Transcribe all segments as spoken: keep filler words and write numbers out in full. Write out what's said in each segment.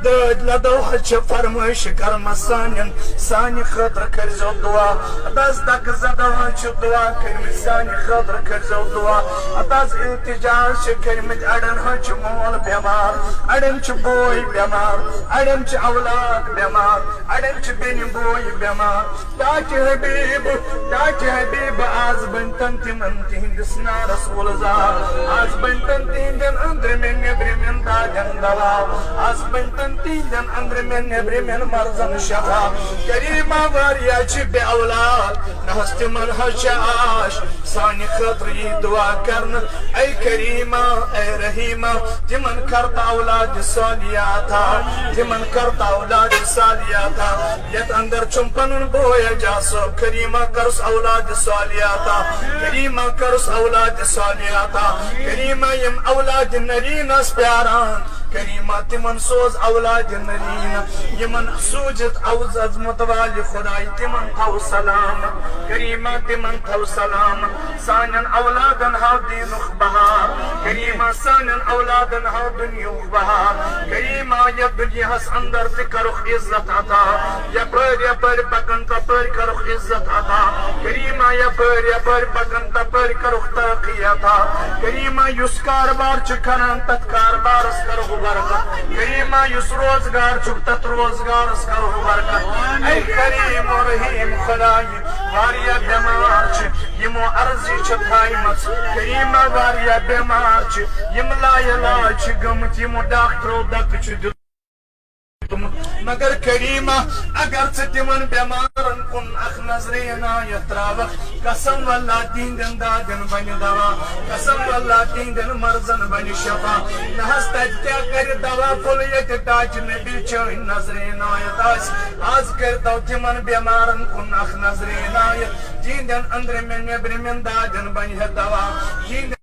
دٲدۍ لدو حظ چھِ فرمٲیش کرمس سانٮ۪ن، سانہِ خٲطرٕ کٔرۍزیو دعا۔ ادٕ حظ دکہٕ زدو حظ چھِ دعا کٔرمٕتۍ، سانہِ خٲطرٕ کٔرۍزیو دعا۔ ادٕ حظ التجا حظ چھِ کٔرمٕتۍ، اڑٮ۪ن حظ چھُ مول بٮ۪مار، اڑٮ۪ن چھُ بوے بٮ۪مار، اڑٮ۪ن چھُ اولاد بٮ۪مار، اڑٮ۪ن چھُ بیٚنہِ بوے بٮ۪مار۔ ٹاٹہِ حبیب، ٹاٹہِ حبیب، آز بٔنۍتن تِمن تِہنٛدِس نارس وُلزار، آز بٔنۍتن تِہنٛدٮ۪ن أنٛدرِمٮ۪ن نیٚبرِمٮ۪ن دادٮ۪ن دوا، آز بٔنۍتن تِہنٛدٮ۪ن أنٛدرِمٮ۪ن نیٚبرِمٮ۪ن مرضن شفا۔ کریمہ واریاہ چھِ بے اولاد، نہ حظ تِمن حظ چھِ آش، سانہِ خٲطرٕ یی دعا کرنہٕ۔ اے کریمہ، اے رحیمہ، تِمن کر تو اولاد صالحہ عطا، تِمن کر تو اولاد صالحہ عطا۔ یتھ اندر چھُم پنُن بوے اعجاز صٲب، کریمہ کرُس اولاد صالحہ عطا، کریمہ کرُس اولاد صالحہ عطا، کریمہ یِم اولاد نرینس پیاران، کریمہ تِمن سوز اولاد نرینہ، یِمن سوٗزِتھ اوز عظمت والہِ خداے تِمن تھاو سلامت، کریمہ تِمن تھاو سلامت۔ سانٮ۪ن اولادن ہاو دیٖنُک بہار، کریمہ سانٮ۪ن اولادن ہاو دُنیہُک بہار۔ کریمہ یتھ دُنیاہس اندر تہِ کرُکھ عزت عطا، یپٲرۍ یپٲرۍ پکن تپٲرۍ کرُکھ عزت عطا۔ کریمہ یپٲرۍ یپٲرۍ پکن تپٲرۍ کرُکھ ترقی عطا۔ کریمہ یُس کاربار چھُ کران تتھ کاربارس کرُکھ برکت۔ کریمہ یُس روزگار چھُکھ تتھ روزگارس کرُکھ برکت۔ اے کریم و رحیم خدایہِ، واریاہ بٮ۪مار چھِ، یِمو عرضی چھِ تھایمژ۔ کریمہ واریاہ بٮ۪مار چھِ، یِم لا علاج چھِ گٔمٕتۍ، یِمو ڈاکٹرو دکہٕ چھُ دیُتمُت۔ مگر کریمہ، اگر ژٕ تِمن بٮ۪مارن کُن اکھ نظرِ عنایت تراوکھ، قسم واللہ تِہنٛدٮ۪ن دادٮ۪ن بنہِ دوا، قسم واللہ تِہنٛدٮ۪ن مرضن بنہِ شفا۔ نہ حظ تتہِ کیٛاہ کرِ دوا پھوٚل ییٚتہِ ٹاٹہِ نبی چٲنۍ نظرِ عنایت آسہِ۔ آز کٔرۍتو تِمن بٮ۪مارن کُن اکھ نظرِ عنایت۔ تِہنٛدٮ۪ن أنٛدرِمٮ۪ن نیٚبرِمٮ۪ن دادٮ۪ن بنہِ ہے دوا۔ تِہنٛدٮ۪ن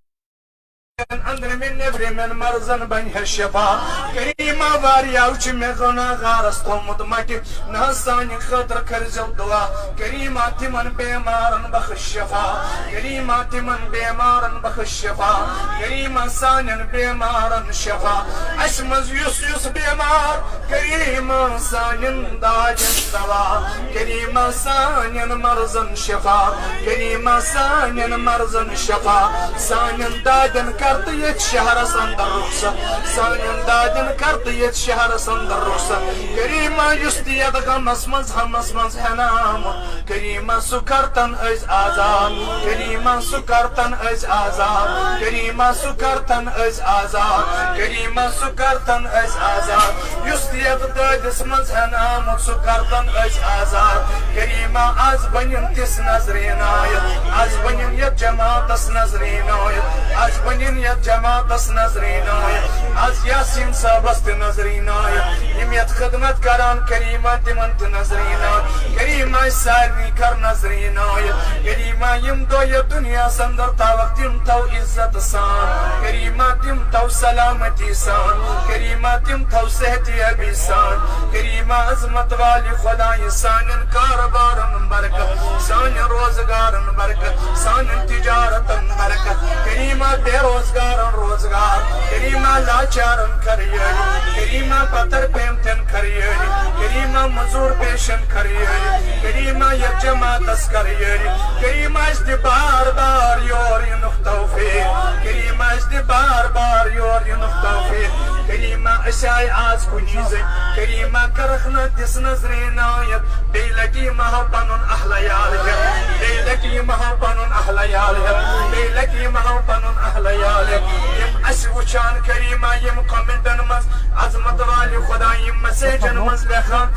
أنٛدرِمٮ۪ن نیٚبرِمٮ۪ن مرضن بنہِ ہے شفا۔ کریمہ واریاہو چھُ مےٚ گۄناہ گارس تھوٚومُت مٹہِ۔ نہ حظ سانہِ خٲطرٕ کٔرۍزیو دعا۔ کریمہ تِمن بٮ۪مارن بخش شفا۔ کریمہ تِمن بٮ۪مارن بخش شفا۔ کریمہ سانٮ۪ن بٮ۪مارن شفا۔ اسہِ منٛز یُس یُس بٮ۪مار، کریمہ سانٮ۪ن دادٮ۪ن دوا۔ کریمہ سانٮ۪ن مرضن شفا۔ کریمہ سانٮ۪ن مرضن شفا۔ سانٮ۪ن دادٮ۪ن کر تہٕ ییٚتھۍ شہرس اندر رخصت۔ سانٮ۪ن دادٮ۪ن کر تہٕ ییٚتھۍ شہرس اندر رخصت۔ کریمہ یُس تہِ یتھ غمس منٛز، ہمس منٛز ہٮ۪نہٕ آمُت، کریمہ سُہ کرتن أسۍ آزاد۔ کریمہ سُہ کرتن أسۍ آزاد۔ کریمہ سُہ کرتن أسۍ آزاد۔ کریمہ سُہ کرتن أسۍ آزاد۔ یُس تہِ یتھ دٲدِس منٛز ہٮ۪نہٕ آمُت، سُہ کرتن أسۍ آزاد۔ کریمہ آز بنِن تِژھ نظرِ عنایت، آز بنِن یتھ جماعتس نظرِ عنایت، آز بنِن یتھ جماعتس نظرِ عنایت، آز یاسین صٲبس تہِ نظرِ عنایت، یِم یتھ خدمت کران، کریمہ تِمن تہِ نظرِ عنایت۔ کریمہ سارنٕے کر نظرِ عنایت۔ کریمہ یِم دۄہ یتھ دُنیاہس اندر تھاوکھ، تِم تھاو عزت سان۔ کریمہ تِم تھاو سلامتی سان۔ کریمہ تِم تھاو صحت یابی سان۔ کریمہ عظمت والہِ خدایہِ سانٮ۪ن کاربارن برکت، سانٮ۪ن روزگارن برکت، سانٮ۪ن تجارتن برکت۔ کریمہ بے روزگارن روزگار۔ کریمہ لاچارن خریٲری۔ کریمہ پتر پیمتن خریٲری۔ کریمہ مزور پیشن خریٲری۔ کریمہ یتھ جماعتس خریٲری۔ کریمہ اسہِ دِ بار بار یور یِنُک توفیق۔ کریمہ اسہِ دِ بار بار یور یِنُک توفیق۔ کریمہ أسۍ آے آز کُنی زٔنۍ۔ کریمہ کرکھ نہ تِژھ نظرِ عنایت۔ بیٚیہِ لٹہِ یِمہٕ ہاو پنُن اہل عیال ہٮ۪تھ۔ بیٚیہِ لٹہِ یِمہٕ ہاو پنُن اہل عیال ہٮ۪تھ۔ بیٚیہِ لٹہِ یِمہٕ ہاو پنُن اہل عیال ہٮ۪تھ۔ یِم اسہِ وٕچھان کریمہ، یِم کمنٹن منٛز عظمت والہِ خدایہِ یِم مسیجن منٛز لیکھان،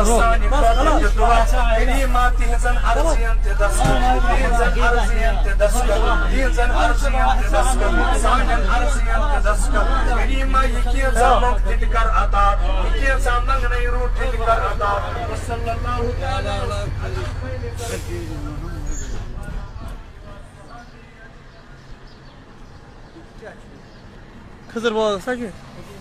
سانہِ خٲطرٕ تہِ دعا۔ کریمہ تِہنٛزن عرضین تہِ دستخط، تِہنٛزن عرضین تہِ دستخط، تِہنٛزن عرضین تہِ دستخط، سانٮ۪ن عرضین تہِ دستخط۔ کریمہ یہِ کینٛژھا منٛگ تہِ تہِ کر عطا، یہِ کینٛژھا منٛگنے روٗد تہِ تہِ کر عطا۔ وصلی اللہ تعالیٰ علی خضر بابا، سا کیٛاہ؟